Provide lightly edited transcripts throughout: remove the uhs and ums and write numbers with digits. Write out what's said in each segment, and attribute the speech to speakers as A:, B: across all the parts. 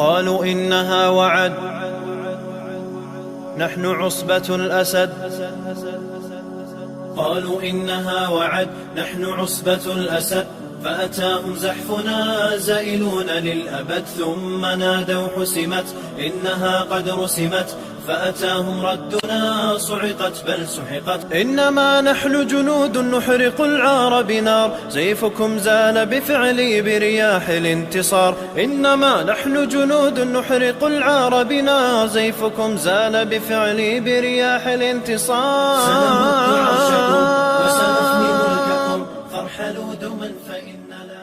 A: قالوا إنها وعد، نحن عصبة الأسد. قالوا إنها وعد، نحن عصبة الأسد. فأتاهم زحفنا زائلون للأبد، ثم نادوا حسمت إنها قد رسمت. فأتاهم ردنا صعقت بل سحقت. إنما نحن جنود نحرق العار بنار، زيفكم زال بفعلي برياح الانتصار. إنما نحن جنود نحرق العار بنار، زيفكم زال بفعلي برياح الانتصار. سنمد عرشكم وسنفني ملككم، فارحلوا دوما فإن لا.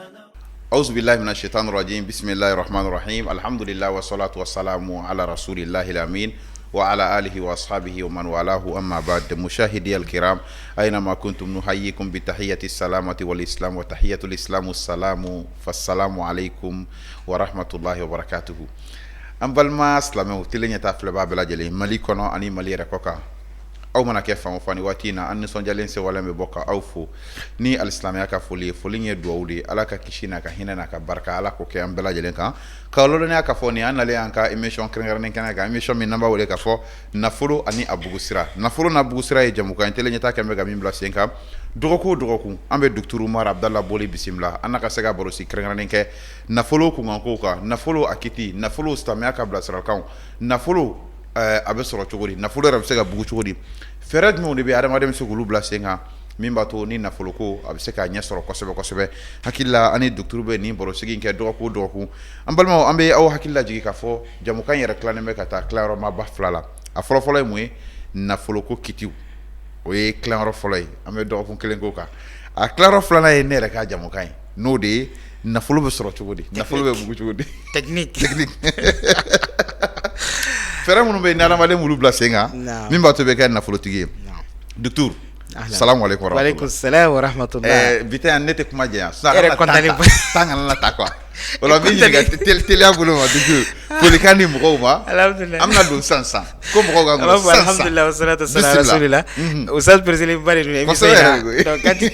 B: أعوذ بالله من الشيطان الرجيم، بسم الله الرحمن الرحيم، الحمد لله والصلاة والسلام على رسول الله الأمين وعلى آله وأصحابه ومن والاه، أما بعد، مشاهدي الكرام أينما كنتم، نحييكم بتحية السلامة والإسلام، وتحية الإسلام السلام، فالسلام عليكم ورحمة الله وبركاته. An balima silamɛw, télé ɲɛta filɛbaa bɛɛ lajɛlen, Mali kɔnɔ ani Mali yɛrɛ kɔ kan, aw mana kɛ fan o fan, ni waati in na, an nisɔndiyalen sewalen bɛ bɔ ka aw fo ni alisilamɛya ka foli ye. Foli ye duwawu de ye. Ala ka kisi n'a ka hinɛ n'a ka barika, Ala k'o kɛ an bɛɛ lajɛlen kan. K'aw ladɔnniya k'a fɔ nin an nalen an ka émission kɛrɛnkɛrɛnnen kɛnɛ kan, émission min n'an b'a wele k'a fɔ nafolo ani a bugusira. Nafolo n'a bugusira ye jamukan ye télé ɲɛta kɛn bɛ ka min bila sen kan dɔgɔkun o dɔgɔkun. An bɛ docteur Umar Abdala Boli bisimila an n'a ka se ka barosi kɛrɛnkɛrɛnnen kɛ nafolo kunkankow kan, nafolo a kiti, nafolo silamɛya ka bilasirakanw, nafolo a bɛ sɔrɔ cogo di, nafolo yɛrɛ bɛ se ka bugu cogo di, fɛɛrɛ jumɛnw de bɛ adamaden bɛ se k'olu bila sen kan min b'a to ni nafolo ko a bɛ se k'a ɲɛ sɔrɔ kosɛbɛ kosɛbɛ. Hakili la, ani docteur bɛ nin barosigi in kɛ dɔgɔkun o dɔgɔkun. An balimaw, an bɛ aw hakili lajigin k'a fɔ jamukan in yɛrɛ tilannen bɛ ka taa tilayɔrɔmaba fila la. A fɔlɔfɔlɔ ye mun ye? Nafoloko kitiw, o ye tilayɔrɔ fɔlɔ ye, an bɛ dɔgɔkun kelen k'o kan. A tilayɔrɔ filanan ye ne yɛrɛ ka jamukan ye, n'o de ye nafolo bɛ sɔrɔ cogo di, nafolo bɛ bugu cogo di.
C: Technique.
B: Technique, fɛɛrɛ minnu bɛ yen ni adamaden b'olu bila sen kan min b'a to i bɛ kɛ nafolotigi ye. Docteur, salamu aleykum.
C: Wa aleykum salam wa rahmatulah.
B: Bi ta yan, ne tɛ kuma janya.
C: E yɛrɛ content
B: temps kana na ta quoi. O la n b'i ɲininka teliya bolo ma, docteur, folikan di mɔgɔw ma.
C: Alhamdulilah.
B: An bɛna don sisan sisan ko mɔgɔw ka
C: An b'a fɔ alhamdulilah wa salatu wa salam ala rasulillah. Ustaz président ba de don émission in na, donc kan tɛ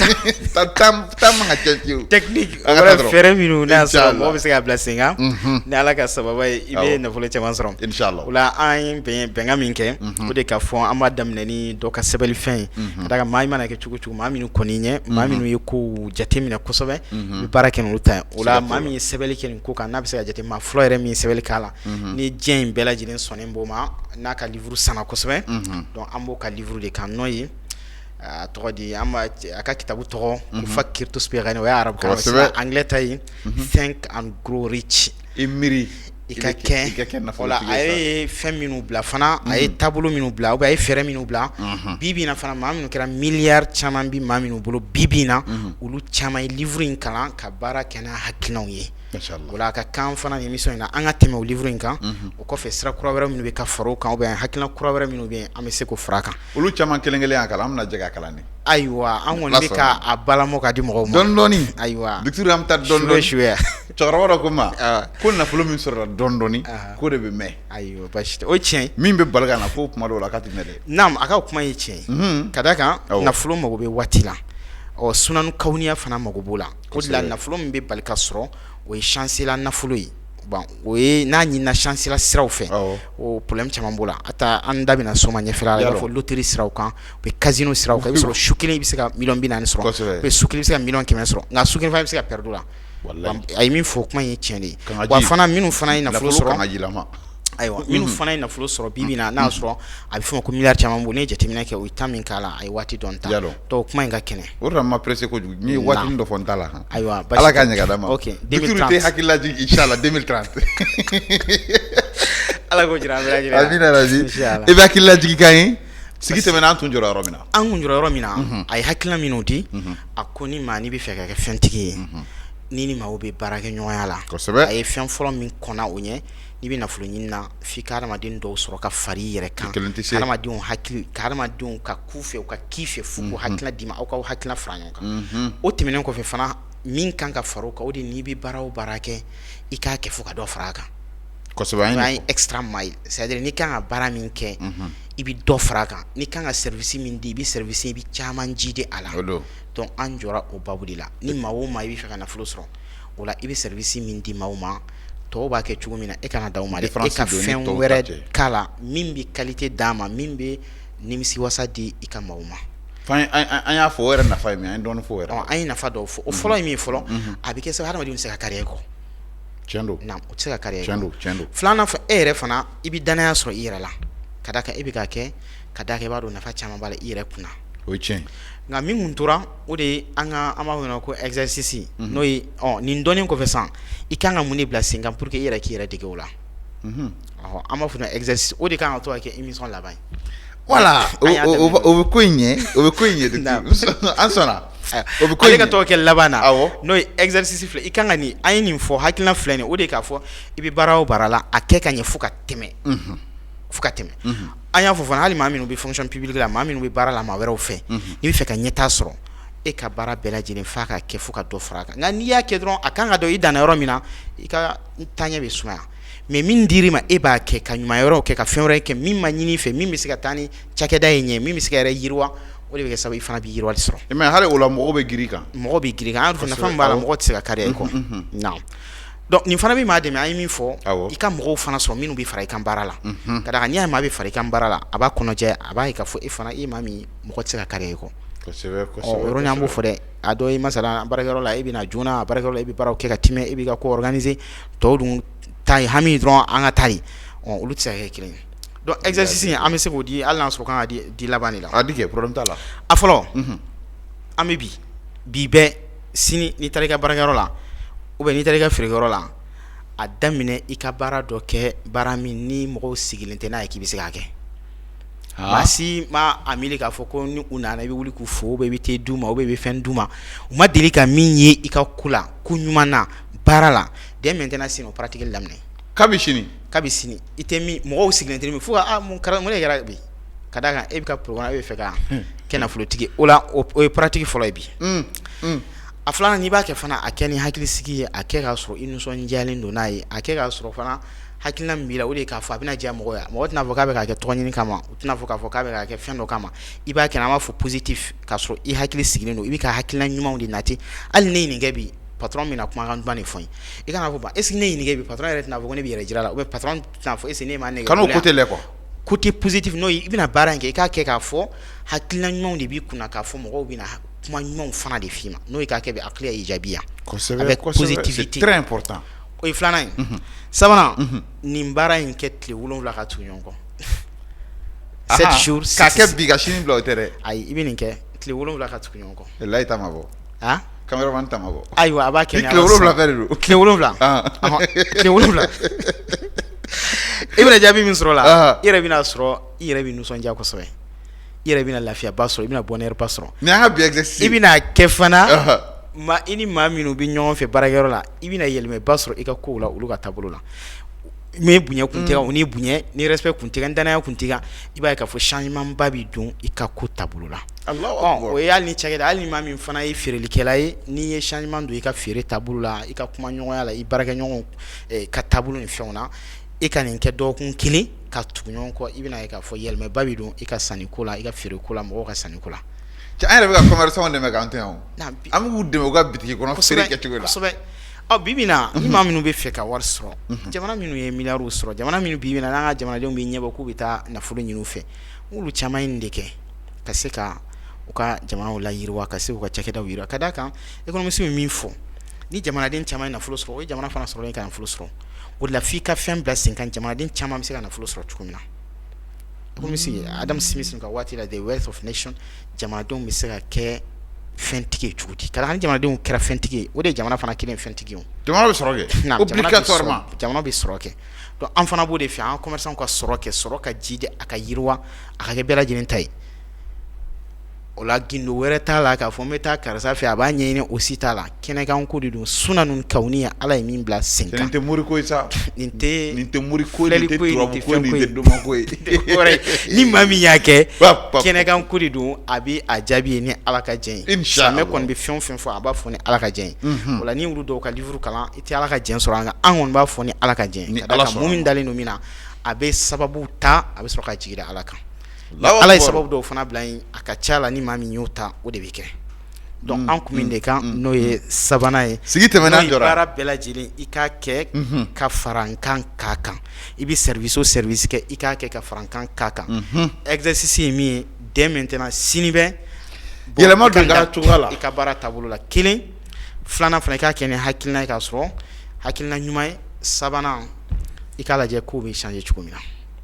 B: temps man ka cɛ fiyewu.
C: Technique.
B: An ka taa dɔrɔn.
C: Fɛɛrɛ minnu n'a sɔrɔ
B: Inchallah.
C: mɔgɔ bɛ se k'a bila sen kan, ni Ala ka sababa ye, i bɛ nafolo caman sɔrɔ.
B: Inchallah.
C: O la, an ye bɛnkan min kɛ, o de ka fɔ an b'a daminɛ ni dɔ ka sɛbɛnlifɛn ye, ka d'a kan maa i mana kɛ cogo cogo, maa minnu kɔni ɲɛ, maa minnu ye kow jateminɛ kosɛbɛ, i bɛ baara kɛ n'olu ta ye. O la, maa min ye sɛbɛnni kɛ nin ko kan, n'a bɛ se ka jate maa fɔlɔ yɛrɛ min ye sɛbɛnni k'a la, ni diɲɛ in bɛɛ lajɛlen sɔnnen b'o ma, n'a ka livre sanna kosɛbɛ, donc an b'o ka livre de kan, n'o ye a tɔgɔ di, an b'a a ka kitabu tɔgɔ ko Fakir Tusbih Ghani, o ye arabukan ye, anglais ta ye Think and Grow Rich.
B: I miiri
C: i ka kɛ
B: i ka kɛ
C: o la.
B: nafolotigi
C: A
B: ye.
C: ye fɛn minnu bila fana, a ye taabolo minnu bila ou bien a ye fɛɛrɛ minnu bila, bi bi in na fana, maa minnu kɛra miliyari caman bi maa minnu bolo bi bi in na, olu caman ye livre in kalan ka baara kɛ n'a hakilinaw ye.
B: Inchallah.
C: O la, a ka kan fana nin émission in na, an ka tɛmɛ o livre in kan. O kɔfɛ, sira kura wɛrɛ minnu bɛ ka fara o kan ou bien hakilina kura wɛrɛ minnu bɛ yen, an bɛ se k'o fara a kan.
B: Olu caman kelen kelen y'a kalan, an bɛna jɛ k'a kalan de.
C: Ayiwa, an kɔni bɛ ka a balamɔ ka di mɔgɔw ma.
B: Dɔɔni dɔɔni.
C: Ayiwa.
B: Docteur, an bɛ taa dɔɔni dɔɔni.
C: Suya.
B: Cɛkɔrɔba dɔ ko n ma ko nafolo min sɔrɔla dɔɔni dɔɔni, k'o de bɛ mɛn.
C: Ayiwa, basi tɛ, o ye tiɲɛ ye.
B: Min bɛ bali ka na ko kuma dɔw la, k'a tɛ mɛn dɛ.
C: Naam, a ka kuma ye tiɲɛ ye, ka d'a kan nafolo mago bɛ waati la, ɔ sunanu kawuniya fana mago b'o la. O de la, nafolo min bɛ bali ka sɔrɔ, o ye chance la nafolo ye. Bon, o ye n'a ɲinina chance la siraw fɛ, o problème caman b'o la. Hata an da bɛna s'o ma ɲɛfɛla la, i b'a fɔ loterie siraw kan, u bɛ casino siraw kan, i bɛ sɔrɔ su kelen i bɛ se ka miliyɔn 40 sɔrɔ, ou su kelen i bɛ se ka 100 000 000 sɔrɔ, nka su kelen fana i bɛ se ka perdre la. A ye min fɔ, kuma in ye tiɲɛ de ye. Wa fana, minnu fana ye nafolo sɔrɔ, ayiwa, minnu fana ye nafolo sɔrɔ bi bi in na, n'a y'a sɔrɔ a bɛ fɔ ko miliyari caman b'o, n'i ye jateminɛ kɛ, o ye temps min k'a la, a ye waati dɔɔni ta. Donc kuma in ka kɛnɛ.
B: O de la n ma pressé kojugu, n ye waati dɔ fɔ n ta la.
C: Ayiwa.
B: Ala k'a ɲɛ ka d'an ma.
C: Ok.
B: Docteur tɛ hakili lajigin, inchallah 2030.
C: Ala k'o jira an bɛɛ lajɛlen na.
B: Amina rabi. I bɛ hakili lajigin kan ye sigi tɛmɛna, an tun jɔra yɔrɔ min na.
C: An kun jɔra yɔrɔ min na, a ye hakilina minnu di, a ko ni maa n'i bɛ fɛ ka kɛ fɛntigi ye, ni maaw bɛ baara kɛ ɲɔgɔnya la, a ye fɛn fɔlɔ min kɔnna o ɲɛ, n'i bɛ nafolo ɲini na, f'i ka hadamaden dɔw sɔrɔ ka fara i yɛrɛ kan, hadamadenw hakili, ka hadamadenw ka k'u fɛ, u ka k'i fɛ, f'u k'u hakilina d'i ma, aw k'aw hakilina fara ɲɔgɔn kan. O tɛmɛnen kɔfɛ fana, min kan ka fara o kan, o de n'i bɛ baara o baara kɛ, i k'a kɛ fo ka dɔ fara a kan.
B: Kosɛbɛ.
C: An ye extra mile, c'est à dire n'i kan ka baara min kɛ, i bɛ dɔ fara a kan. N'i kan ka service min di, i bɛ service, i bɛ caman ji di a la. Donc an jɔra o babu de la. Ni maa o maa i bɛ fɛ ka nafolo sɔrɔ, o la i bɛ service min di maaw ma, Tɔw b'a kɛ cogo min na, e kana dan o ma dɛ, e ka fɛn wɛrɛ k'a la min bɛ qualité d'a ma, min bɛ nimisiwasa di i ka maaw ma.
B: An y'a fɔ o yɛrɛ nafa ye min ye, an ye dɔɔnin fɔ o yɛrɛ.
C: An ye nafa dɔw fɔ. O fɔlɔ ye min ye fɔlɔ, a bɛ kɛ sababu hadamadenw tɛ se ka kariya i kɔ.
B: Tiɲɛ don.
C: U tɛ se ka kariya i
B: kɔ. Tiɲɛ don, tiɲɛ don.
C: Filanan fɛ, e yɛrɛ fana, i bɛ danaya sɔrɔ i yɛrɛ la, ka d'a kan e bɛ k'a kɛ, ka d'a kan i b'a dɔn nafa caman b'a la i yɛrɛ kunna.
B: O ye tiɲɛ ye.
C: Nka min kun tora, o de ye an ka, an b'a fɔ ko exercice, n'o ye nin dɔnnen kɔfɛ sisan, i ka kan ka mun de bila sen kan pour que i yɛrɛ k'i yɛrɛ dege o la? An b'a fɔ exercice, o de kan ka to ka kɛ émission laban ye.
B: Voilà, o bɛ ko in ɲɛ, o bɛ ko in ɲɛ, an sɔnna. O bɛ ko
C: ale ka to kɛ laban na, n'o ye exercice filɛ, i kan ka nin, an ye nin fɔ, hakilina filɛ nin, o de ye k'a fɔ i bɛ baara o baara la, a kɛ ka ɲɛ fo ka tɛmɛ, fo ka tɛmɛ. An y'a fɔ fana, hali maa minnu bɛ fonction publique la, maa minnu bɛ baara la maa wɛrɛw fɛ, n'i bɛ fɛ ka ɲɛtaa sɔrɔ, e ka baara bɛɛ lajɛlen f'a ka kɛ fo ka dɔ fara a kan. Nka n'i y'a kɛ dɔrɔn, a kan ka dɔn i danna yɔrɔ min na, i ka taaɲɛ bɛ sumaya. Mais min dir'i ma, e b'a kɛ ka ɲuman wɛrɛw kɛ, ka fɛn wɛrɛ kɛ min ma ɲini i fɛ, min bɛ se ka taa ni cakɛda in ɲɛ, min bɛ se ka yɛrɛ yiriwa, o de bɛ kɛ sababu i fana bɛ yiriwali sɔrɔ.
B: Mais hali o la, mɔgɔw bɛ girin i kan.
C: Mɔgɔw bɛ girin i kan. An y'a fɔ nafa min b'a la, mɔgɔw tɛ se ka kariya i kɔ. Naam. Donc nin fana bɛ maa dɛmɛ, an ye min fɔ, i ka mɔgɔw fana sɔrɔ minnu bɛ fara i kan baara la, ka d'a kan n'i y'a ye maa bɛ fara i kan baara la, a b'a kɔnɔjɛ, a b'a ye k'a fɔ e fana, e ye maa min, mɔgɔ tɛ se ka kariya i kɔ. O yɔrɔnin an b'o fɔ dɛ. A dɔ ye masala baarakɛyɔrɔ la, e bɛ na joona a baarakɛyɔrɔ la, e bɛ baaraw kɛ ka tɛmɛ, e b'i ka ko organiser, tɔw dun ta ye hami dɔrɔn an ka taa de, olu tɛ se ka kɛ kelen ye. Donc exercice an bɛ se k'o di, hali n'a sɔrɔ kan ka di laban de la.
B: A di kɛ, problème t'a la.
C: A fɔlɔ, an bɛ bi bi bɛɛ, sini n'i taara i ka baarakɛyɔrɔ la ou bien n'i taara i ka feerekɛyɔrɔ la, a daminɛ i ka baara dɔ kɛ, baara min ni mɔgɔw sigilen tɛ n'a ye k'i bɛ se k'a kɛ. Maa si ma a miiri k'a fɔ ko ni u nana i bɛ wuli k'u fo, ou bien i bɛ te d'u ma, ou bien i bɛ fɛn d'u ma, u ma deli ka min ye i ka ko la, ko ɲuman na, baara la. Dès maintenant sini, o pratique daminɛ.
B: Kabi sini.
C: Kabi sini, i tɛ min, mɔgɔw sigilen tɛ min fo ka mun kɛra, mun de kɛra bi? Ka d'a kan e bɛ ka programme, e bɛ fɛ ka kɛ nafolotigi ye. O la, o ye pratique fɔlɔ ye bi. A filanan, n'i b'a kɛ fana, a kɛ ni hakilisigi ye, a kɛ k'a sɔrɔ i nisɔndiyalen don n'a ye, a kɛ k'a sɔrɔ fana hakilina min b'i la, o de ye k'a fɔ a bɛna diya mɔgɔw ye. Mɔgɔ tɛna fɔ k'a bɛ k'a kɛ tɔgɔ ɲini kama, u tɛna fɔ k'a fɔ k'a bɛ k'a kɛ fɛn dɔ kama. I b'a kɛ, an b'a fɔ positif, k'a sɔrɔ i hakili sigilen don, i bɛ ka hakilina ɲumanw de nati. Hali ne ye nin kɛ bi, patron bɛna kumakan duman de fɔ n ye. I kana fɔ est ce que ne ye nin kɛ bi, patron yɛrɛ tɛna fɔ ko ne bɛ yɛrɛ jira la, ou bien patron tɛna fɔ est ce que ne m'a nɛgɛ.
B: Kan'o côté lajɛ quoi.
C: Côté positif, n'o ye i bɛna baara in kɛ, i k'a kɛ k'a fɔ hakilina ɲumanw de b'i kunna, k'a fɔ mɔgɔw bɛna kuma ɲumanw fana de f'i ma, n'o ye k'a kɛ bi aqliya ijabiya.
B: Kosɛbɛ, avec positivité, c'est très important.
C: O ye filanan ye. Sabanan, nin baara in kɛ tile 7 ka tugu ɲɔgɔn kɔ. 7 jours.
B: K'a kɛ bi ka sini bila, o tɛ dɛ.
C: Ayi, i bɛ nin kɛ tile 7 ka tugu ɲɔgɔn kɔ.
B: Layi ta ma bɔ.
C: Ah?
B: Cameraman ta ma bɔ.
C: Ayiwa, a b'a kɛ.
B: Ni tile 7 fɛnɛ de don.
C: Tile 7. Tile 7. I bɛna jaabi min sɔrɔ o la, i yɛrɛ bɛna sɔrɔ, i yɛrɛ bɛ nisɔndiya kosɛbɛ. I yɛrɛ bɛna lafiyaba sɔrɔ, i bɛna bonheur ba sɔrɔ.
B: Nin y'an ka bi exercice
C: ye. I bɛna kɛ fana, maa i ni maa minnu bɛ ɲɔgɔn fɛ baarakɛyɔrɔ la, i bɛna yɛlɛmaba sɔrɔ i ka kow la, olu ka taabolo la. Ni bonya kun tɛ u ni bonya, ni respect kun tɛ, danaya kun tɛ, i b'a ye k'a fɔ changement ba bɛ don i ka ko taabolo la. O ye hali ni cakɛda, hali ni maa min fana ye feerelikɛla ye, n'i ye changement don i ka feere taabolo la, i ka kumaɲɔgɔnya la, i baarakɛɲɔgɔnw ka taabolo ni fɛnw na, e ka nin kɛ dɔgɔkun kelen ka tugu ɲɔgɔn kɔ, i bɛna ye k'a fɔ yɛlɛmaba bɛ don i ka sanniko la, i ka feereko la, mɔgɔw ka sanniko la.
B: Cɛ, an yɛrɛ bɛ ka commerçant dɛmɛ k'an to yan o. An bɛ k'u dɛmɛ u ka bitigi kɔnɔ feere kɛcogo la.
C: Kosɛbɛ. Ɔ bi bi na, ni maa minnu bɛ fɛ ka wari sɔrɔ, jamana minnu ye miliyariw sɔrɔ, jamana minnu bi bi na n'an ka jamanadenw bɛ ɲɛbɔ k'u bɛ taa nafolo ɲini u fɛ, olu caman ye nin de kɛ ka se ka u ka jamanaw layiriwa, ka se k'u ka cakɛdaw yiriwa. Ka d'a kan économiste bɛ min fɔ, ni jamanaden caman ye nafolo sɔrɔ, o ye jamana fana sɔrɔ ka nafolo sɔrɔ. O de la f'i ka fɛn bila sen kan, jamanaden caman bɛ se ka nafolo sɔrɔ cogo min na. Économiste Adam Smith ka waati la, The Wealth of Nation, jamanadenw bɛ se ka kɛ fɛntigi ye cogo di? Ka d'a kan ni jamanadenw kɛra fɛntigi ye, o de ye jamana fana kelen fɛntigi ye.
B: Jamana bɛ sɔrɔ kɛ obligatoirement.
C: Jamana bɛ sɔrɔ kɛ. Donc an fana b'o de fɛ, an ka commerçant ka sɔrɔ kɛ, sɔrɔ ka jidi, a ka yiriwa, a ka kɛ bɛɛ lajɛlen ta ye. O la gindo wɛrɛ t'a la k'a fɔ n bɛ taa karisa fɛ a b'a ɲɛɲini, o si t'a la. Kɛnɛkan ko de don, sunanun kawuniya, Ala ye min bila sen
B: kan. Nin tɛ mori ko ye sa.
C: Nin tɛ
B: nin tɛ mori ko ye, nin tɛ turabu ko ye, nin tɛ doma ko ye.
C: Ni maa min y'a kɛ, kɛnɛkan ko de don, a bɛ a jaabi ye ni Ala ka jɛn ye. Silamɛ kɔni bɛ fɛn o fɛn fɔ, a b'a fɔ ni Ala ka jɛn ye. O la ni olu dɔw ka livre kalan, i tɛ Ala ka jɛn sɔrɔ an kan, an kɔni b'a fɔ ni Ala ka jɛn ye. Ka d'a kan mun dalen don min na, a bɛ sababu ta, a bɛ sɔrɔ ka jigin da Ala kan. Ala ye sababu dɔw fana bila yen, a ka ca la ni maa min y'o ta, o de bɛ kɛ. Donc an kun bɛ de kan, n'o ye sabanan ye.
B: Sigi tɛmɛna,
C: jɔ baara bɛɛ lajɛlen, i k'a kɛ ka farankan k'a kan. I bɛ service o service kɛ, i k'a kɛ ka farankan k'a kan. Exercice ye min ye, dès maintenant, sini bɛ
B: yɛlɛma don i
C: cogoya la, i ka baara taabolo la. Kelen, filanan fana, i k'a kɛ ni hakilina ye, k'a sɔrɔ hakilina ɲuman ye. Sabanan, i k'a lajɛ k'o bɛ changer cogo min na.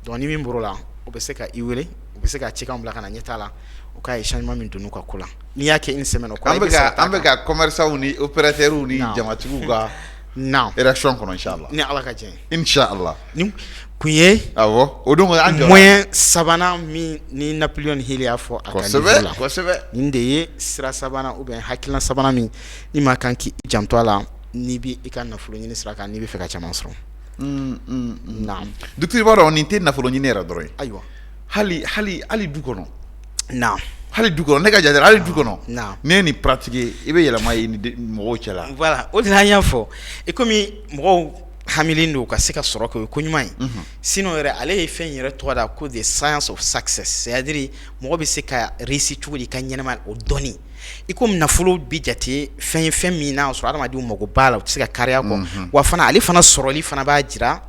C: Donc ni min bɔr'o la, o bɛ se ka i wele, u bɛ se ka cikan bila ka na ɲɛtaa la, u k'a ye changement min donn'u ka ko la. N'i y'a kɛ une semaine, o
B: kɔrɔ an bɛ ka commerçants ni opérateurs ni jamatigiw ka réaction kɔnɔ, inchallah.
C: Ni Ala ka jɛn
B: ye. Inchallah.
C: Nin kun ye
B: awɔ, o don
C: an jɔra moyen sabanan min ni Napoleon Hill y'a fɔ
B: a ka livre la. Kosɛbɛ.
C: Nin de ye sira sabanan ou bien hakilina sabanan min ni maa kan k'i janto a la n'i bɛ i ka nafolo ɲini sira kan, n'i bɛ fɛ ka caman sɔrɔ.
B: Naam. Docteur, i b'a dɔn nin tɛ nafolo ɲini yɛrɛ dɔrɔn ye.
C: Ayiwa.
B: Hali hali hali du kɔnɔ.
C: Naam.
B: Hali du kɔnɔ, ne ka jate la, hali du kɔnɔ. Naam. N'i ye nin pratiquer, i bɛ yɛlɛma ye ni mɔgɔw cɛ la.
C: Voilà, o de la an y'a fɔ i komi mɔgɔw hamilen don ka se ka sɔrɔ kɛ, o ye ko ɲuman ye. Sinon yɛrɛ, ale ye fɛn yɛrɛ tɔgɔ da ko the science of success, c'est à dire mɔgɔ bɛ se ka réussir cogo di i ka ɲɛnamaya, o dɔnni. I komi nafolo bɛ jate fɛn ye, fɛn min n'a sɔrɔ adamadenw mago b'a la, u tɛ se ka kariya kɔ. Wa fana, ale fana sɔrɔli fana b'a jira,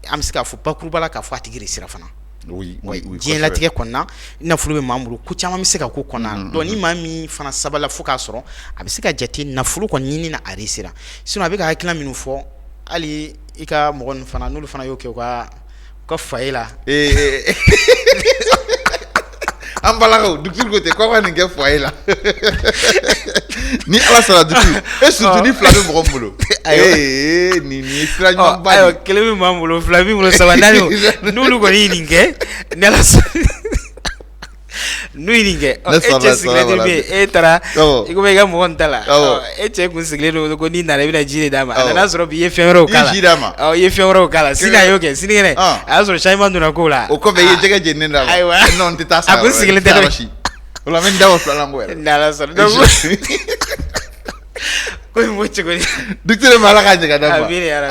C: an bɛ se k'a fɔ bakuruba la k'a fɔ a tigi réussira fana. Diɲɛlatigɛ kɔnɔna, nafolo bɛ maa bolo, ko caman bɛ se ka ko kɔnɔna. Donc ni maa min fana sabalila fo k'a sɔrɔ, a bɛ se ka jate nafolo kɔni ɲini na, a réussira. Sinon a bɛ ka hakilina minnu fɔ, hali i ka mɔgɔ ninnu fana, n'olu fana y'o kɛ u ka foyer la.
B: An balakaw, docteur ko ten k'aw ka nin kɛ foyer la. Ni Ala sɔnna, docteur, et surtout ni fila bɛ mɔgɔ min bolo, ee nin ye sira ɲumanba
C: de ye. Ayiwa, kelen bɛ maa min bolo, fila b'i bolo, saba, naani, n'olu kɔni ye nin kɛ, ni Ala sɔnna, n'u ye nin kɛ, e cɛ sigilen bɛ, e taara i ko i ka mɔgɔ ta la, e cɛ kun sigilen don ko n'i nana i bɛna ji de d'a ma, a nana sɔrɔ bi i ye fɛn wɛrɛw k'a la,
B: ji d'a ma,
C: i ye fɛn wɛrɛw k'a la. Sini a y'o kɛ, sinikɛnɛ a y'a sɔrɔ changement donna ko la.
B: O kɔfɛ i ye jɛgɛ jeninen d'a ma.
C: Ayiwa,
B: non, n tɛ taa sa.
C: A kun sigilen tɛ
B: si o la, n bɛ n da o filanan ko yɛrɛ.
C: N'Ala sɔnna, ko in b'o cogo di.
B: Docteur, ma Ala k'a ɲɛ ka d'an ma.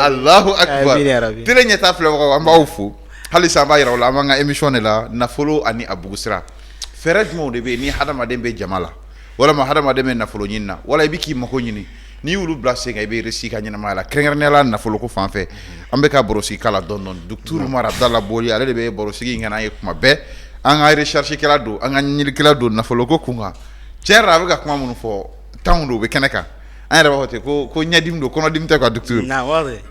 B: Alahu akibaru. Télé ɲɛta filɛbagaw, an b'aw fo halisa. An b'a yira aw la, an b'an ka émission de la, nafolo ani a bugusira. Fɛɛrɛ jumɛnw de bɛ yen ni hadamaden bɛ jama la, walima hadamaden bɛ nafolo ɲini na, wala i bɛ k'i mako ɲini, n'i y'olu bila sen kan, i bɛ réussir i ka ɲɛnamaya la, kɛrɛnkɛrɛnnenya la nafoloko fan fɛ? An bɛ ka barosigi k'a la dɔɔni dɔɔni. Docteur Umar Abdala Boli, ale de bɛ barosigi in kɛ n'an ye kuma bɛɛ. An ka recherche kɛla don, an ka ɲininikɛla don nafoloko kun kan. Tiɲɛ yɛrɛ la, a bɛ ka kuma minnu fɔ, temps don, u bɛ kɛnɛ kan. An yɛrɛ b'a fɔ ten ko ɲɛdimi don, kɔnɔdimi tɛ quoi, docteur.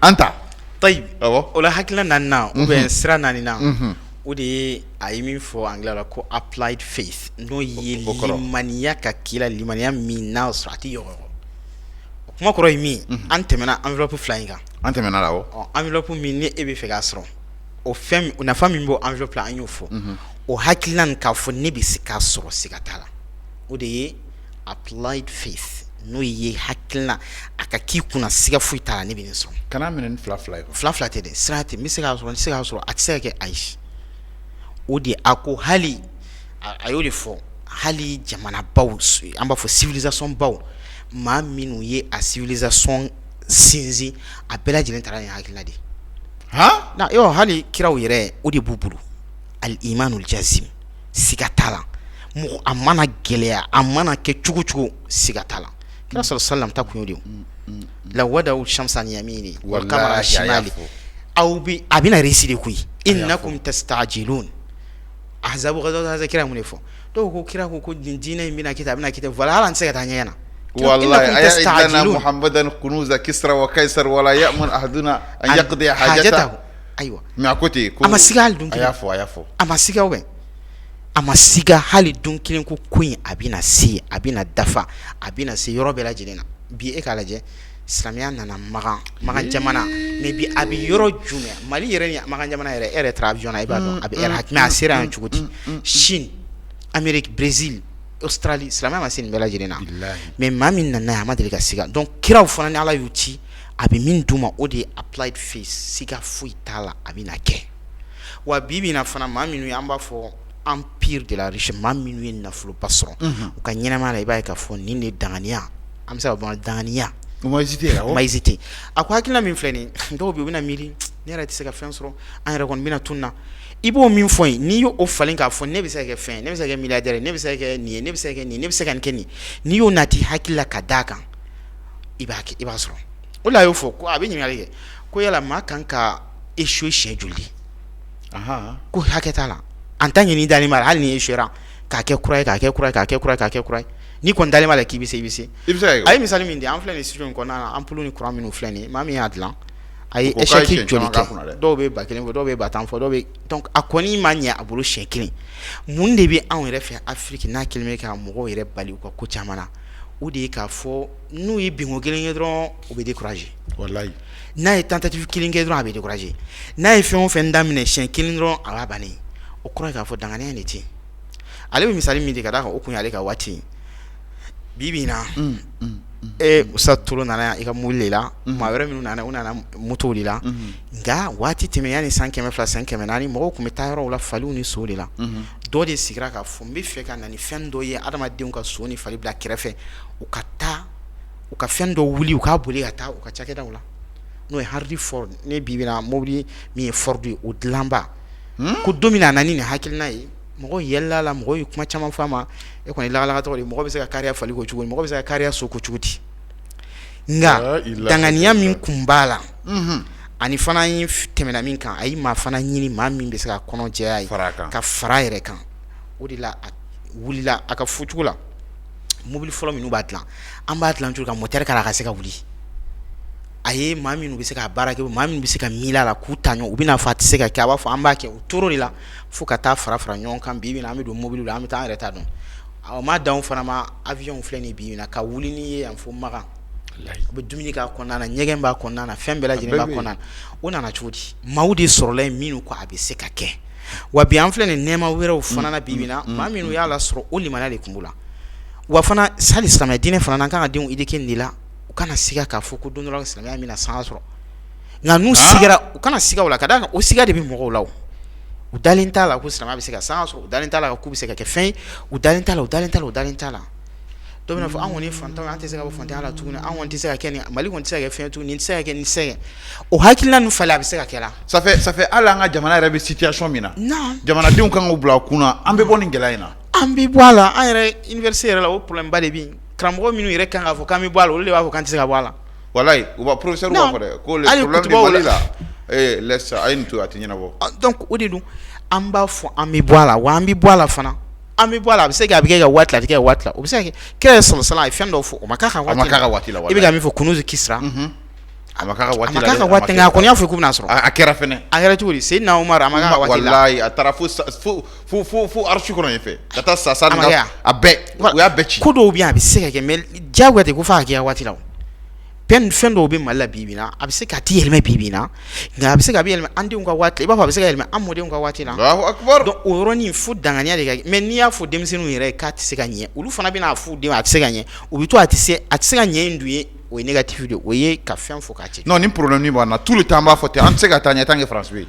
B: An ta.
C: Tayi, o la hakilina naaninan ou bien sira naaninan, o de ye a ye min fɔ anglais la ko applied faith, n'o ye limaniya ka k'i la, limaniya min n'a sɔrɔ a tɛ yɔgɔyɔgɔ. O kuma kɔrɔ ye min, an tɛmɛna enveloppe fila in kan.
B: An tɛmɛna la, awɔ.
C: Enveloppe min ni e bɛ fɛ k'a sɔrɔ, o fɛn nafa min b'o enveloppe la, an y'o fɔ. O hakilina nin k'a fɔ ne bɛ se k'a sɔrɔ, siga t'a la, o de ye applied faith, n'o ye hakilina a ka k'i kunna, siga foyi t'a la, ne bɛ nin sɔrɔ.
B: Kana minɛ ni fila fila ye.
C: Fila fila tɛ dɛ, sira tɛ, n bɛ se k'a sɔrɔ, n tɛ se k'a sɔrɔ, a tɛ se ka kɛ, ayi. O de a ko hali a y'o de fɔ, hali jamanabaw, an b'a fɔ civilisation baw, maa minnu ye a civilisation sinsin, a bɛɛ lajɛlen taara ni hakilina de ye.
B: Han?
C: Yɔrɔ hali kiraw yɛrɛ, o de b'u bolo, al imanul jazim, siga t'a la. Mɔgɔ a mana gɛlɛya, a mana kɛ cogo cogo, siga t'a la. Kira sɔrɔ salam ta kun de la wada shamsa yamini wal qamara shimali, aw bɛ a bɛna réussir de koyi. Innakum tastajilun ahzabu ghazwat. Kira mun de fɔ? Dɔw ko kira ko nin diinɛ in bɛna kɛ tan, a bɛna kɛ tan, voilà, hali an tɛ se ka taa ɲɛgɛn na.
B: Wallahi, aya muhammadan kunuza kisra wa kaisar wala ya'mun ahaduna an yaqdi hajatahu.
C: Ayiwa,
B: mais a ko ten
C: ko a ma siga hali don
B: kelen. A y'a fɔ, a y'a fɔ.
C: A ma siga, bɛ a ma siga hali don kelen ko in a bɛna se, a bɛna dafa, a bɛna se yɔrɔ bɛɛ lajɛlen na. Bi e k'a lajɛ, silamɛya nana Makan, Makan jamana, mais bi a bɛ yɔrɔ jumɛn? Mali yɛrɛ ni Makan jamana yɛrɛ, e yɛrɛ taara avion na, i b'a dɔn a bɛ heure, mais a sera yan cogo di? Chine, Amérique, Brésil, Australie, silamɛya ma se nin bɛɛ lajɛlen na, mais maa min nana, a ma deli ka siga. Donc kiraw fana, ni Ala y'u ci, a bɛ min d'u ma, o de ye applied faith, siga foyi t'a la, a bɛna kɛ. Wa bi bi in na fana, maa minnu ye, an b'a fɔ empire de la richesse, maa minnu ye nafoloba sɔrɔ u ka ɲɛnamaya la, i b'a ye k'a fɔ nin de danganiya, an bɛ se ka bɔ danganiya.
B: U ma hésité.
C: U ma hésité. A ko hakilina min filɛ nin, dɔw bɛ yen, u bɛna miiri Ne yɛrɛ tɛ se ka fɛn sɔrɔ, an yɛrɛ kɔni bɛna tun na. I b'o min fɔ yen, n'i y'o falen k'a fɔ ne bɛ se ka kɛ fɛn, ne bɛ se ka kɛ milliardaire, ne bɛ se ka kɛ nin ye, ne bɛ se ka kɛ nin, ne bɛ se ka nin kɛ nin, n'i y'o nati hakili la ka d'a kan, i b'a kɛ, i b'a sɔrɔ. O la a y'o fɔ ko a bɛ ɲininkali kɛ ko yala maa kan ka échouer siɲɛ joli? Ko hakɛ t'a la. En tant que n'i dalen b'a la, hali ni échouera, k'a kɛ kura ye, k'a kɛ kura ye, k'a kɛ kura ye, k'a kɛ kura ye, n'i kɔni dalen b'a la k'i bɛ se, i bɛ se.
B: I bɛ se ka
C: A ye misali min di, an filɛ nin studio in kɔnɔna na, ampoule ni courant minnu filɛ nin ye, maa min y'a dilan, a ye échec joli kɛ? Dɔw bɛ 1000 fɔ, dɔw bɛ 10 000 fɔ, dɔw bɛ. Donc a kɔni ma ɲɛ a bolo siɲɛ kelen. Mun de bɛ anw yɛrɛ fɛ Afrique n'a kɛlen bɛ ka mɔgɔw yɛrɛ bali u ka ko caman na? O de ye k'a fɔ n'u ye binko kelen kɛ dɔrɔn, u bɛ décourager.
B: Walayi.
C: N'a ye tentative kelen kɛ dɔrɔn, a bɛ décourager. N'a ye fɛn o fɛn daminɛ siɲɛ kelen dɔrɔn, a b'a bannen. O kɔrɔ ye k'a fɔ danganiya de tɛ yen. Ale bɛ misali min di ka d'a kan, o kun y'ale ka waati ye. Bi bi in na, e Musa Tolo nana yan i ka mobili de la, maa wɛrɛ minnu nana, u nana motow de la. Nka waati tɛmɛ, yanni san 200, san 400, mɔgɔw tun bɛ taa yɔrɔw la faliw ni sow de la. Dɔ de sigira k'a fɔ n bɛ fɛ ka na ni fɛn dɔ ye, adamadenw ka so ni fali bila kɛrɛfɛ, u ka taa u ka fɛn dɔ wuli, u k'a boli ka taa u ka cakɛdaw la, n'o ye Henry Ford. Ne bi bi in na, mobili min ye Ford ye, o dilanba, ko don min na a nana ni nin hakilina ye, mɔgɔw yɛlɛla la, mɔgɔw ye kuma caman fɔ a ma. E kɔni lagalagatɔ de, mɔgɔ bɛ se ka kariya fali kɔ cogo di? Mɔgɔ bɛ se ka kariya so kɔ cogo di? Nka danganiya min kun b'a la, ani fana ye tɛmɛna min kan, a ye maa fana ɲini, maa min bɛ se ka kɔnɔ jɛya ye ka fara yɛrɛ kan. O de la a wulila. A ka fɔ cogo la, mobili fɔlɔ minnu b'a dilan, an b'a dilan cogo ka moteur k'a la ka se ka wuli, a ye maa minnu bɛ se ka baara kɛ, maa minnu bɛ se ka miiri a la, k'u ta ɲɔgɔn, u bɛna fɔ a tɛ se ka kɛ, a b'a fɔ an b'a kɛ. U tor'o de la fo ka taa fara fara ɲɔgɔn kan. Bi bi in na, an bɛ don mobili la, an bɛ taa, an yɛrɛ t'a dɔn. O ma dan fana ma, avion filɛ nin bi na, ka wuli n'i ye yan fo Makan, u bɛ dumuni k'a kɔnɔna na, ɲɛgɛn b'a kɔnɔna na, fɛn bɛɛ lajɛlen b'a kɔnɔna na. O nana cogo di? Maaw de sɔrɔla yen minnu ko a bɛ se ka kɛ. Wa bi an filɛ nin nɛɛma wɛrɛw fana na bi bi in na, maa minnu y'a lasɔrɔ, o limaniya de tun b'u la. Wa fana hali silamɛ diinɛ fana na, an kan ka denw éduquer nin de la, u kana siga k'a fɔ ko don dɔ la silamɛya bɛna sanga sɔrɔ. Nka n'u sigara, u kana siga o la, ka d'a kan o siga de bɛ mɔgɔw la. U dalen t'a la ko silamɛya bɛ se ka sanga sɔrɔ, u dalen t'a la k'u bɛ se ka kɛ fɛn ye, u dalen t'a la, u dalen t'a la, u dalen t'a la. Dɔw bɛna fɔ an kɔni ye fantanw ye, an tɛ se ka bɔ fantanya la tuguni, an kɔni tɛ se ka kɛ nin, Mali kɔni tɛ se ka kɛ fɛn ye tuguni, nin tɛ se ka kɛ, nin tɛ se ka kɛ. O hakilina ninnu falen, a bɛ se ka kɛ la.
B: Ça fait hali an ka jamana yɛrɛ bɛ situation min na, jamanadenw kan k'u bila u kunna, an bɛ bɔ nin gɛlɛya in na.
C: An bɛ bɔ a la. An yɛrɛ université yɛrɛ la, o problème ba de bɛ yen. Karamɔgɔ minnu yɛrɛ kan k'a fɔ k'an bɛ bɔ a la, olu de b'a fɔ k'an tɛ se ka bɔ a la.
B: Walayi, u b'a professeur b'a fɔ dɛ ko le problème du Mali la, eh laisse, a ye nin to yen, a tɛ ɲɛnabɔ.
C: Donc o de don, an b'a fɔ an bɛ bɔ a la, wa an bɛ bɔ a la fana, an bɛ bɔ a la. A bɛ se a bɛ kɛ ka waati la, a tɛ kɛ ka waati la. O bɛ se ka kɛ kira yɛrɛ sɔrɔ a ye fɛn dɔw fɔ, o ma k'a ka waati la.
B: A ma k'a ka waati la.
C: I bɛ ka min fɔ Kunuzu Kisira,
B: a ma k'a ka waati la,
C: a ma k'a ka waati, nka a kɔni y'a fɔ k'u bɛna sɔrɔ.
B: A kɛra fɛnɛ.
C: A kɛra cogo di? Seyidina Umaru, a ma k'a ka waati
B: la. Walayi, a taara fo fo fo fo arche kɔnɔ yen fɛ ka taa sa sa a bɛɛ, u y'a bɛɛ ci.
C: Ko dɔw bɛ yen, a bɛ se ka kɛ, mais diyagoya tɛ ko f'a ka kɛ waati la. O fɛn dɔw bɛ Mali la bi bi in na, a bɛ se ka ti yɛlɛmɛ bi bi in na, nka a bɛ se ka bɛ yɛlɛma an denw ka waati la, i b'a fɔ a bɛ se ka yɛlɛma an mɔdenw ka waati la.
B: Allahu akbar.
C: Donc o yɔrɔnin fo danganiya de ka kɛ. Mais n'i y'a fɔ denmisɛnninw yɛrɛ ye k'a tɛ se ka ɲɛ, olu fana bɛna a f'u denw a tɛ se ka ɲɛ, u bɛ to a tɛ se, a tɛ se ka ɲɛ in dun ye, o ye négatif de ye, o ye ka fɛn fɔ k'a cɛ.
B: Non, ni problème b'an na tout le temps, an b'a fɔ ten, an tɛ se ka taa ɲɛ tant que France bɛ yen.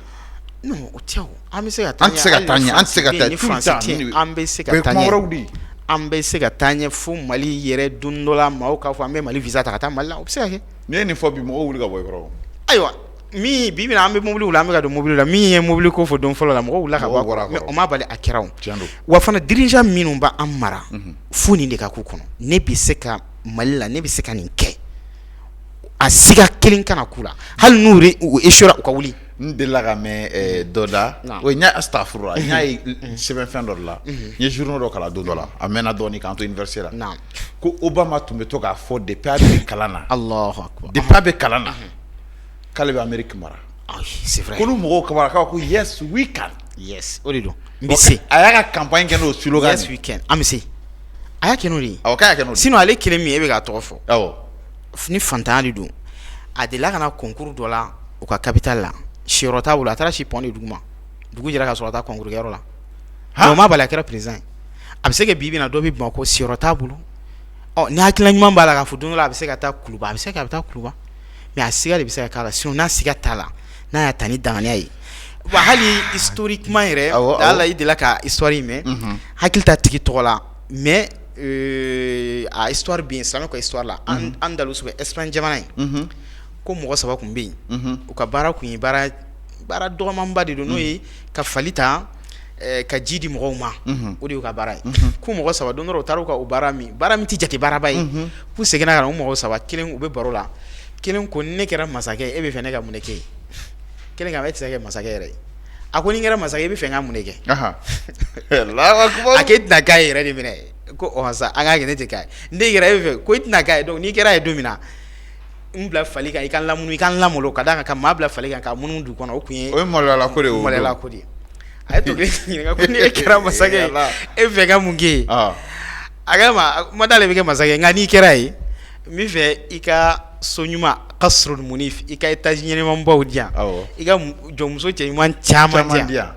C: Non, o tɛ o, an bɛ se ka taa
B: ɲɛ, an tɛ se ka taa ɲɛ, an tɛ se ka taa
C: ni France tɛ yen, an bɛ se ka taa ɲɛ, an bɛ se ka taa ɲɛ fo Mali yɛrɛ don dɔ la, maaw k'a fɔ an bɛ Mali visa ta ka taa Mali la, o bɛ se ka kɛ.
B: N'i ye nin fɔ bi, mɔgɔw wuli ka bɔ i kɔrɔ.
C: Ayiwa, min bi bi in na, an bɛ mobili la, an bɛ ka don mobili la, min ye mobili ko fɔ don fɔlɔ la, mɔgɔw wulila ka bɔ, mais o ma bali a kɛra o. Wa fana dirigeant minnu b'an mara, fo nin de ka k'u kɔnɔ, ne bɛ se ka Mali la, ne bɛ se ka nin kɛ, a siga kelen kana k'u la, hali n'u échouera, u ka wuli.
B: N delila ka mɛn dɔ da, o n y'a astafurula, n y'a ye sɛbɛn fɛn dɔ de la, n ye journal dɔ kalan don dɔ la, a mɛnna dɔɔnin k'an to université la, ko Obama tun bɛ to k'a fɔ depuis a bɛ kalan na,
C: Alahu akibaru,
B: depuis a bɛ kalan na, k'ale bɛ Amérique mara.
C: C'est vrai.
B: Ko ni mɔgɔw kabara k'a ko yes we can.
C: Yes, o de don, n bɛ se.
B: A y'a ka campagne kɛ n'o slogan.
C: Yes we can, an bɛ se. A y'a kɛ n'o de ye.
B: Awɔ, k'a y'a kɛ n'o de ye.
C: Sinon ale kelen min e bɛ k'a tɔgɔ fɔ.
B: Awɔ.
C: Ni fantanya de don, a delila ka na concours dɔ la u ka capitale la, siyɔrɔ t'a bolo, a taara si pont de duguma, dugu jɛra ka sɔrɔ ka taa concours kɛyɔrɔ la. Mais o ma bali a kɛra président ye. A bɛ se ka bi bi in na, dɔ bɛ Bamakɔ, siyɔrɔ t'a bolo, ɔ ni hakilina ɲuman b'a la k'a fɔ don dɔ la a bɛ se ka taa Kuluba, a bɛ se ka a bɛ taa Kuluba, mais a siga de bɛ se ka k'a la. Sinon n'a siga t'a la, n'a y'a ta ni danganiya ye, wa hali historiquement yɛrɛ, ala i delila ka histoire in mɛn, hakili t'a tigi tɔgɔ la, mais a histoire bɛ yen, silamɛ ka histoire la, Andalus bɛ Espagne jamana in, ko mɔgɔ saba tun bɛ yen, u ka baara tun ye baara Baara dɔgɔmanba de don, n'o ye ka fali ta ka ji di mɔgɔw ma, o de y'u ka baara ye. K'u mɔgɔ saba, don dɔ u taara u ka o baara min, baara min tɛ jate baaraba ye, k'u seginna ka na, u mɔgɔ saba, kelen u bɛ baro la, kelen ko ne kɛra masakɛ, e bɛ fɛ ne ka mun de kɛ ye? Kelen ko e tɛ se ka kɛ masakɛ yɛrɛ ye. A ko ni n kɛra masakɛ, i bɛ fɛ n ka mun de kɛ? A k'e tɛna k'a ye yɛrɛ de minɛ. Ko ɔ sa, an k'a kɛ, ne tɛ k'a ye. Ne kɛra e bɛ fɛ ko i tɛna k'a ye, donc n'i kɛra ye don min na, n bila fali kan, i ka n lamunu, i ka n lamalo. Ka d'a kan ka maa bila fali kan ka munumunu dugu kɔnɔ, o tun ye
B: o ye maloyala ko de ye. O
C: maloyala ko de ye. A ye tɔ kelen ɲininka ko ni e kɛra masakɛ ye, e bɛ fɛ ka mun kɛ ye? A ko ma ma d'ale bɛ kɛ masakɛ ye, nka n'i kɛra ye, n bɛ fɛ i ka so ɲuman, kasrul munif, i ka étage ɲɛnɛmanbaw di yan, i ka jɔnmuso cɛ ɲuman caman di yan.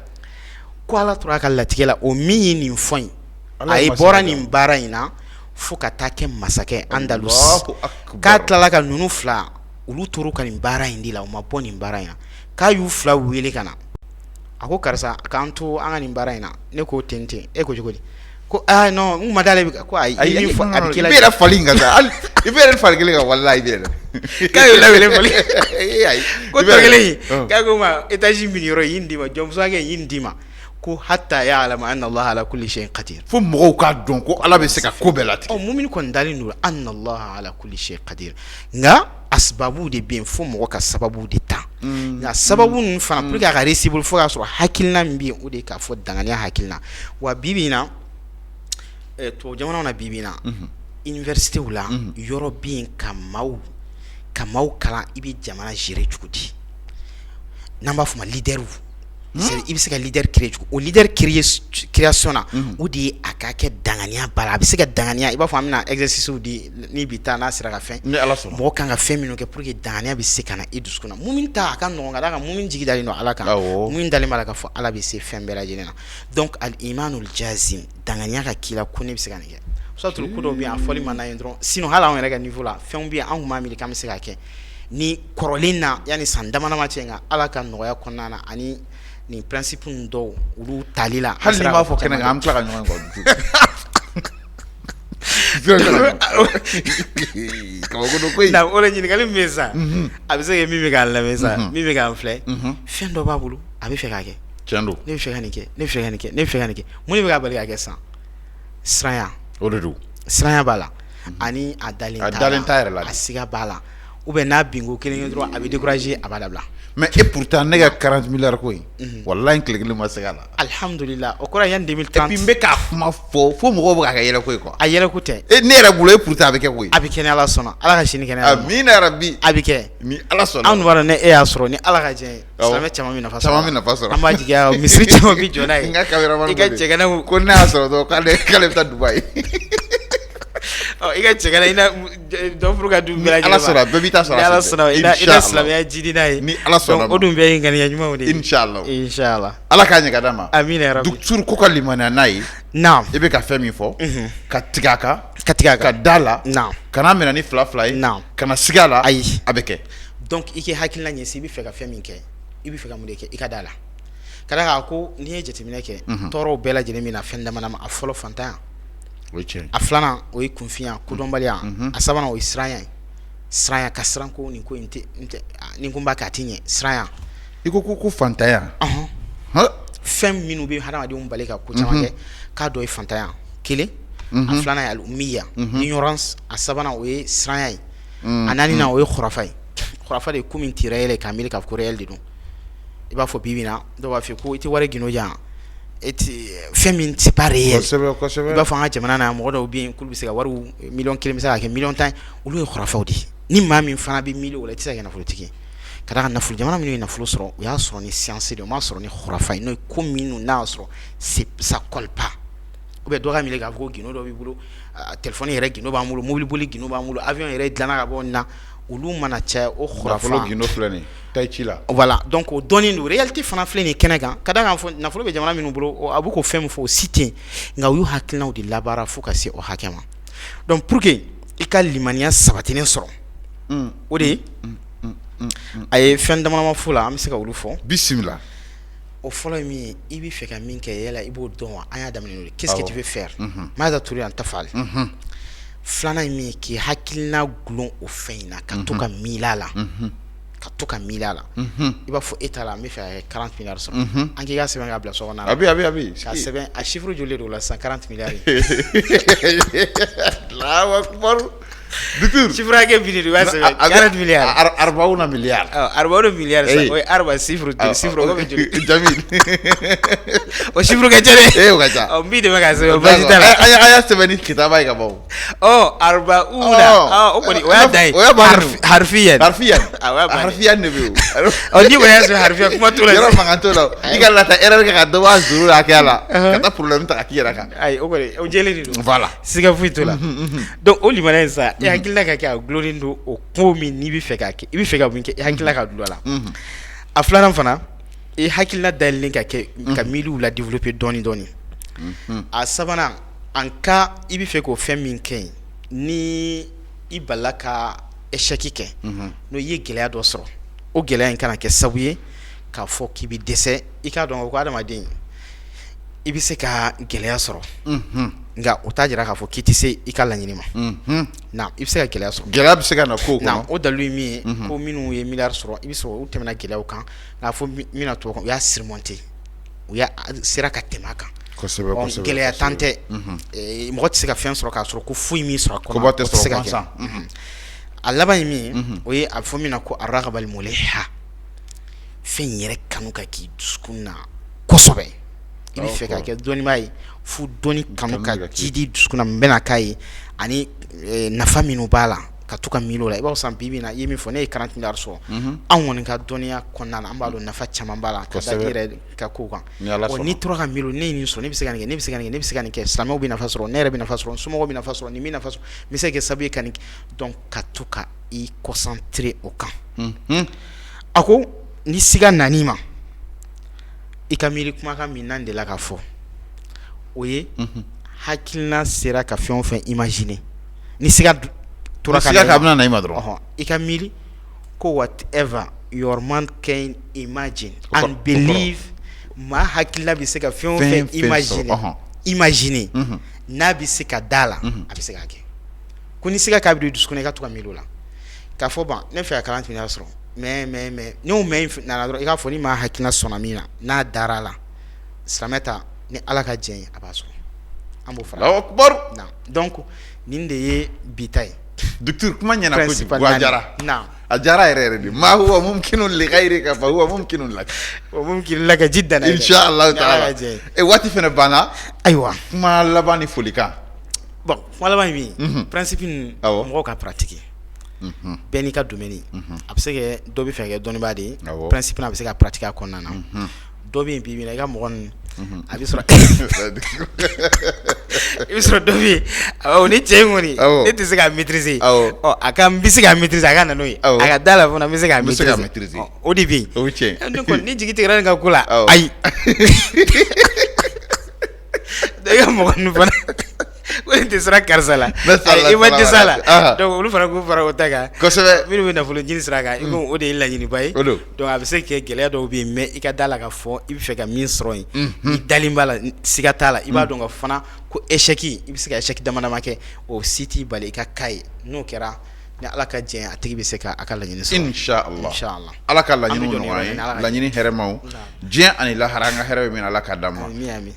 C: Ko Ala tora a ka latigɛ la, o min ye nin fɔ in, a ye bɔra nin baara in na fo ka taa kɛ masakɛ Andalus. K'a tilala ka ninnu fila, olu tora ka nin baara in de la, u ma bɔ nin baara in na. K'a y'u fila wele ka na, a ko karisa, k'an to an ka nin baara in na, ne ko ten ten, e ko cogo di? Ko aa non, n ma d'ale ko ayi,
B: i min fɔ a bɛ k'i la. I bɛ yɛrɛ fali in kan sa, hali i bɛ yɛrɛ fali kelen kan, walahi i bɛ yɛlɛ.
C: K'a y'u lawele fali ko tɔ kelen in, k'a ko ma étage min yɔrɔ ye nin d'i ma, jɔnmuso hakɛ ye nin d'i ma. Ko hatta ya'lama anna Allah ala kulli shay'in qadir,
B: fo mɔgɔw k'a dɔn ko Ala bɛ se ka ko bɛɛ latigɛ.
C: Ɔ mumini kɔni dalen don anna Allah ala kulli shay'in qadir, nka asbabu de bɛ yen, fo mɔgɔ ka sababu de ta. Nka sababu ninnu fana, pour que a ka réussir fo k'a sɔrɔ hakilina min bɛ yen, o de ye k'a fɔ danganiya hakilina. Wa bi bi in na, tubabu jamanaw na, bi bi in na, universitéw la, yɔrɔ bɛ yen ka maaw kalan i bɛ jamana gérer cogo di, n'an b'a fɔ ma leader. I bɛ se ka leader créer cogo, o leader création na, o de ye a ka kɛ danganiya ba la. A bɛ se ka danganiya, i b'a fɔ an bɛna exercice di ni bi taa n'a sera ka fɛn.
B: Ni Ala sɔnna.
C: Mɔgɔ kan ka fɛn minnu kɛ pour que danganiya bɛ se ka na i dusukun na. Mumin ta a ka nɔgɔn, ka d'a kan mumin jigi dalen don Ala kan, mumin dalen b'a la k'a fɔ Ala bɛ se fɛn bɛɛ lajɛlen na. Donc al imanul jazim, danganiya ka k'i la ko ne bɛ se ka nin kɛ. Surtout ko dɔw bɛ yen, a fɔli man d'an ye dɔrɔn, sinon hali anw yɛrɛ ka niveau la, fɛnw bɛ yen, an tun b'a miiri k'an bɛ se k'a kɛ ni kɔrɔlen na yanni san dama dama cɛ, nka Ala ka nɔgɔya kɔnɔna na ani nin principe ninnu dɔw olu tali la.
B: Hali n'i m'a fɔ kɛnɛ kan, an bɛ tila ka ɲɔgɔn ye. Kabako don koyi.
C: O la ɲininkali min bɛ yen sisan, a bɛ se ka kɛ min bɛ k'an lamɛn sisan, min bɛ k'an filɛ, fɛn dɔ b'a bolo, a bɛ fɛ k'a kɛ.
B: Tiɲɛ don.
C: Ne bɛ fɛ ka nin kɛ, ne bɛ fɛ ka nin kɛ, ne bɛ fɛ ka nin kɛ, mun de bɛ k'a bali k'a kɛ sisan? Siranya.
B: O de don.
C: Siranya b'a la ani a dalen
B: a dalen t'a yɛrɛ la.
C: A siga b'a la, ou bien n'a binko kelen ye dɔrɔn, a bɛ décourager, a b'a dabila.
B: Mais et pourtant ne ka 40 milliards ko in, walahi n tile kelen ma se a la.
C: Alihamudulila, o kɔrɔ yanni 2030.
B: Et puis n bɛ k'a kuma fɔ fo mɔgɔw bɛ k'a kɛ yɛlɛko ye quoi.
C: A yɛlɛko tɛ.
B: E ne yɛrɛ bolo, et pourtant a bɛ kɛ koyi.
C: A bɛ kɛ ni Ala sɔnna, Ala ka sini kɛnɛya.
B: Amina yarabi.
C: A bɛ kɛ.
B: Ni Ala sɔnna.
C: Anw dun b'a dɔn ni e y'a sɔrɔ, ni Ala ka jɛn ye, silamɛ caman bɛ nafa sɔrɔ.
B: Caman bɛ nafa sɔrɔ.
C: An b'a jigiya misiri caman bɛ jɔ n'a ye.
B: N ka cameraman
C: i ka cɛganaw
B: ko ne y'a sɔrɔ dɔrɔn k'ale bɛ taa Dubayi.
C: I ka cɛgana i na dɔ furu ka du bɛɛ lajɛlen ma.
B: Ala sɔnna, bɛɛ b'i ta sɔrɔ.
C: Ni Ala sɔnna, i na silamɛya jidi n'a ye.
B: Ni Ala sɔnna.
C: O dun bɛɛ ye ŋaniya ɲumanw de ye.
B: Inchallah.
C: Inchallah.
B: Ala k'a ɲɛ ka d'an ma.
C: Amina yarabi.
B: Docteur ko ka limaniya n'a ye.
C: Naam.
B: I bɛ ka fɛn min fɔ. Ka tigɛ a kan.
C: Ka tigɛ a kan.
B: Ka da la.
C: Naam.
B: Kana minɛ ni fila fila ye.
C: Naam.
B: Kana siga a la.
C: Ayi.
B: A bɛ kɛ.
C: Donc i k'i hakilina ɲɛsin, i bɛ fɛ ka fɛn min kɛ, i bɛ fɛ ka mun de kɛ, i ka da la. Ka d'a kan ko n'i ye jateminɛ kɛ, tɔɔrɔw bɛɛ lajɛlen bɛ na fɛn dama dama. A fɔlɔ, fantanya.
B: O ye tiɲɛ ye.
C: A filanan, o ye kunfinya, kodɔnbaliya. A sabanan, o ye siranya ye. Siranya, ka siran ko nin ko in tɛ, ni ko n b'a kɛ a tɛ ɲɛ, siranya.
B: I ko fantanya.
C: Fɛn minnu bɛ hadamadenw bali ka ko caman kɛ, k'a dɔ ye fantanya kelen, a filanan ye al-ummiya, ignorance, a sabanan o ye siranya ye, a naaninan o ye khurafa ye. Khurafa de ye ko min tɛ réel ye, k'a miiri k'a fɔ ko réel de don. I b'a fɔ bi bi in na, dɔw b'a fɔ ko i tɛ wari gindo di yan, e fɛn min c'est pas réel.
B: Kosɛbɛ kosɛbɛ.
C: I b'a fɔ an ka jamana na, mɔgɔ dɔw bɛ yen k'olu bɛ se ka wari miliyɔn 1 bɛ se ka kɛ miliyɔn 10, olu ye khurafaw de ye. Ni maa min fana bɛ miiri o la, i tɛ se ka kɛ nafolotigi ye. Ka d'a kan nafolo, jamana minnu ye nafolo sɔrɔ, u y'a sɔrɔ ni science de ye, u m'a sɔrɔ ni khurafa ye, n'o ye ko minnu n'a y'a sɔrɔ ça colle pas. Ou bien dɔ ka miiri k'a fɔ ko gindo dɔ b'i bolo, téléphone yɛrɛ gindo b'an bolo, mobili boli gindo b'an bolo, avion yɛrɛ dilanna ka bɔ nin na, olu mana caya, o khurafa.
B: Nafolo gindo filɛ nin ye, taa i ci la.
C: Voilà, donc o dɔnnen don, réalité fana filɛ nin ye kɛnɛ kan. Ka d'a kan fɔ nafolo bɛ jamana minnu bolo, a b'u k'o fɛn min fɔ, o si tɛ yen, nka u y'u hakilinaw de labaara fo ka se o hakɛ ma. Donc pour que i ka limaniya sabatilen sɔrɔ, o de ye a ye fɛn dama fɔ la, an bɛ se ka olu fɔ.
B: Bisimila.
C: O fɔlɔ ye min ye, i bɛ fɛ ka min kɛ, yala i b'o dɔn wa? An y'a daminɛ n'o ye, qu'est-ce que tu veux faire, maza turidu an tafal. Filanan ye min ye, k'i hakilina gulon o fɛn in na, ka to ka miiri a la. Ka to ka miiri a la. I b'a fɔ e ta la, n bɛ fɛ ka kɛ 40 milliards sɔrɔ. An k'i ka sɛbɛn k'a bila so kɔnɔ.
B: A bɛ, a bɛ, a bɛ.
C: Ka sɛbɛn, a chiffre joli de don o la sisan, 40 milliards?
B: Allahu akbar. Docteur.
C: Chiffre hakɛ min de don, i b'a sɛbɛn 40 milliards.
B: Arbauna milliard.
C: Arbauna milliards sisan, o ye arba sifuru joli sifuru, o bɛ joli?
B: Jamil.
C: O chiffre ka ca dɛ.
B: Eh, o ka ca.
C: Ɔ, n b'i dɛmɛ k'a sɛbɛn, baasi t'a la.
B: An y'a sɛbɛn ni kitaba ye ka ban o.
C: Ɔ, arbauna, o kɔni o y'a dan ye.
B: O y'a bannen.
C: Harfiyan.
B: Harfiyan.
C: A y'a bannen.
B: Harfiyan de bɛ yen.
C: Ɔ, n'i kɔni y'a sɛbɛn harfiyan, kuma t'o la.
B: Yɔrɔ mankan t'o la. I kana taa erreur kɛ ka dɔ bɔ a zéro hakɛya la. Ka taa problème ta ka k'i yɛrɛ kan.
C: Ayi, o kɔni o jɛlen de don.
B: Voilà.
C: Siga foyi t'o la. Donc o limaniya in sa, e hakilina ka kɛ a dulonnen don o ko min n'i bɛ fɛ k'a kɛ, i bɛ fɛ ka min kɛ, i hakilina ka dulon a la. A filanan fana, i hakilina dayɛlɛlen ka kɛ ka miiriw la développer dɔɔni dɔɔni. A sabanan, en cas i bɛ fɛ k'o fɛn min kɛ yen, ni i balila ka échec kɛ, n'o i ye gɛlɛya dɔ sɔrɔ, o gɛlɛya in kana kɛ sababu ye k'a fɔ k'i bɛ dɛsɛ. I k'a dɔn ko adamaden, i bɛ se ka gɛlɛya sɔrɔ, nka o t'a jira k'a fɔ k'i tɛ se i ka laɲini ma. Na, i bɛ se ka gɛlɛya sɔrɔ.
B: Gɛlɛya bɛ se ka na ko kɔnɔ.
C: O dalu ye min ye, ko minnu ye miliyari sɔrɔ, i bɛ sɔrɔ u tɛmɛna gɛlɛyaw kan, nka fɔ min na tubabu, u y'a surmonter, u y'a sera ka tɛmɛ a kan.
B: Kosɛbɛ.
C: Gɛlɛya tan tɛ, mɔgɔ tɛ se ka fɛn sɔrɔ k'a sɔrɔ ko foyi min sɔrɔ a kɔnɔ.
B: Koba tɛ sɔrɔ gansan.
C: A laban ye min ye, o ye a bɛ fɔ min na ko aragabal muliha, fɛn in yɛrɛ kanu ka k'i dusukun na kosɛbɛ. I bɛ fɛ ka kɛ dɔnnibaa ye, fo dɔnni kanu ka jidi dusukun na, n bɛna k'a ye ani nafa minnu b'a la, ka to ka miiri o la. I b'a san bi bi na, i ye min fɔ, ne ye 40 milliards sɔrɔ, anw kɔni ka dɔnniya kɔnɔna na, an b'a dɔn nafa caman b'a la ka da i yɛrɛ ka kow kan. N'i tora ka miiri, ne ye nin sɔrɔ, ne bɛ se ka nin kɛ, ne bɛ se ka nin kɛ, ne bɛ se ka nin kɛ, silamɛw bɛ nafa sɔrɔ, ne yɛrɛ bɛ nafa sɔrɔ, n somɔgɔw bɛ nafa sɔrɔ, nin bɛ nafa sɔrɔ, n bɛ se ka kɛ sababu ye ka nin. Donc ka to ka i concentrer o kan. A ko ni siga nan'i ma, i ka miiri kumakan min n'an delila ka fɔ, o ye hakilina sera ka fɛn o fɛn imaginer, ni siga tora
B: ka bɛna na i ma dɔrɔn,
C: i ka miiri ko whatever your mind can imagine and believe, maa hakilina bɛ se ka fɛn o fɛn imaginer, n'a bɛ se ka da la, a bɛ se k'a kɛ. Ko ni siga k'a bɛ don i dusukun na, i ka to ka miiri o la k'a fɔ bon, ne fɛ ka 40 milliards sɔrɔ, mais n'o mais nana dɔrɔn, i k'a fɔ ni maa hakilina sɔnna min na, n'a dara a la, silamɛ ta, ni Ala ka jɛn ye, a b'a sɔrɔ. An b'o fara.
B: Allahu akbar.
C: Donc nin de ye bi ta ye.
B: Docteur, kuma ɲɛna kojugu, a diyara. A diyara yɛrɛ yɛrɛ de. Ma huwa mumkinun li ghayrika fa huwa mumkinun lak.
C: Wa mumkinun laka jiddan.
B: Inshallah ta'ala. E waati fana banna.
C: Ayiwa.
B: Kuma laban ni folikan.
C: Bon, kuma laban ye min ye, principe nin, mɔgɔw ka pratiquer. Bɛɛ n'i ka domaine. A bɛ se kɛ dɔ bɛ fɛ ka kɛ dɔnnibaa de ye, principe a bɛ se ka pratiquer a kɔnɔna na. Dɔ bɛ yen bi bi in na, i ka mɔgɔ ninnu, a bɛ sɔrɔ i bɛ sɔrɔ dɔ bɛ yen, awɔ, ni cɛ in kɔni, ne tɛ se k'a maîtriser, ɔ, a ka n bɛ se k'a maîtriser, a ka na n'o ye, a ka da la fana n bɛ se k'a maîtriser, o de bɛ yen.
B: O ye tiɲɛ.
C: Ne kɔni, ni jigi tigɛra nin ka ko la, ayi. I ka mɔgɔ ninnu fana ko nin tɛ siran karisa la, i ma dɛsɛ a la, donc olu fana k'u fara o ta kan
B: kosɛbɛ.
C: Minnu bɛ nafolo ɲini sira kan, i ko o de ye laɲiniba ye. Donc a bɛ se ka kɛ gɛlɛya dɔw bɛ yen, mais i ka da la ka fɔ i bɛ fɛ ka min sɔrɔ yen, i dalen b'a la, siga t'a la. I b'a dɔn ka fana ko échec, i bɛ se ka échec dama dama kɛ, o si t'i bali i ka k'a ye. N'o kɛra, ni Ala ka jɛn, a tigi bɛ se ka a ka laɲini sɔrɔ.
B: Inshallah.
C: Inshallah.
B: Ala ka laɲiniw nɔgɔya an ye, laɲini hɛrɛmaw diɲɛ ani lahara, an ka hɛrɛ bɛ min, Ala ka d'an ma.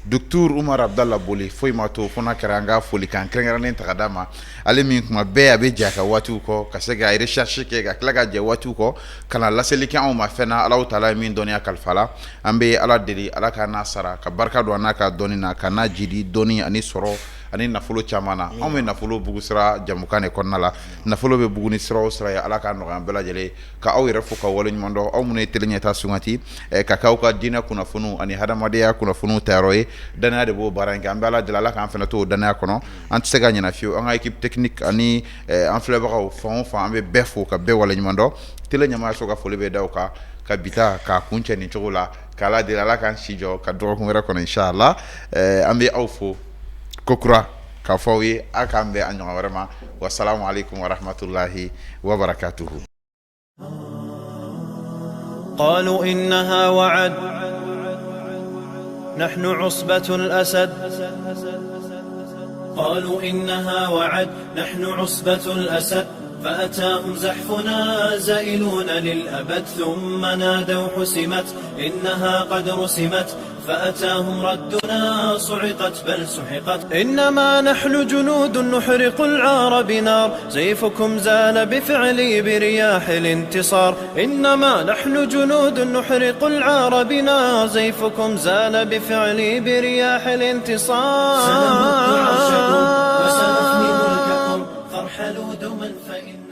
B: Docteur Umar Abdallah Boli, foyi ma to fo n'a kɛra an ka folikan kɛrɛnkɛrɛnnen ta ka d'a ma, ale min kuma bɛɛ a bɛ jɛ a ka waatiw kɔ ka se ka recherche kɛ, ka tila ka jɛ waatiw kɔ ka na laseli kɛ anw ma fɛn na Alahu taala ye min dɔnniya kalifa la. An bɛ Ala deli, Ala ka n'a sara ka barika don a n'a ka dɔnni na, ka n'a jidi dɔnni ani sɔrɔ ani nafolo caman na. Anw bɛ nafolo bugu sira jamukan de kɔnɔna la. Nafolo bɛ bugu ni sira o sira ye, Ala k'a nɔgɔya an bɛɛ lajɛlen. Ka aw yɛrɛ fo ka waleɲuman dɔn, aw minnu ye télé ɲɛta sugandi ka k'aw ka diinɛ kunnafoniw ani hadamadenya kunnafoniw tayɔrɔ ye, danaya de b'o baara in kɛ. An bɛ Ala deli, Ala k'an fana to o danaya kɔnɔ. An tɛ se ka ɲinɛ fiyewu an ka équipe technique ani an filɛbagaw fan o fan, an bɛ bɛɛ fo ka bɛɛ waleɲuman dɔn. Télé ɲɛmaayaso ka foli bɛ da u kan. Ka bi ta k'a kuncɛ nin cogo la, k'Ala deli, Ala k'an si jɔ ka dɔgɔkun wɛrɛ kɔnɔ inshallah. An bɛ aw fo kokura k'a fɔ aw ye a k'an bɛn a ɲɔgɔn wɛrɛ ma. Wasalamu alaikum warahmatullahi wabarakatuhu.
A: قالوا إنها وعد نحن عصبة الأسد قالوا إنها وعد نحن عصبة الأسد. فأتاهم زحفنا زائلون للأبد، ثم نادوا حسمت إنها قد رسمت، فأتاهم ردنا صعقت بل سحقت. إنما نحن جنود نحرق العار بنار، زيفكم زال بفعلي برياح الانتصار. إنما نحن جنود نحرق العار بنار، زيفكم زال بفعلي برياح الانتصار. سنمد عرشكم وسنفني ملككم، فارحلوا دوما فإن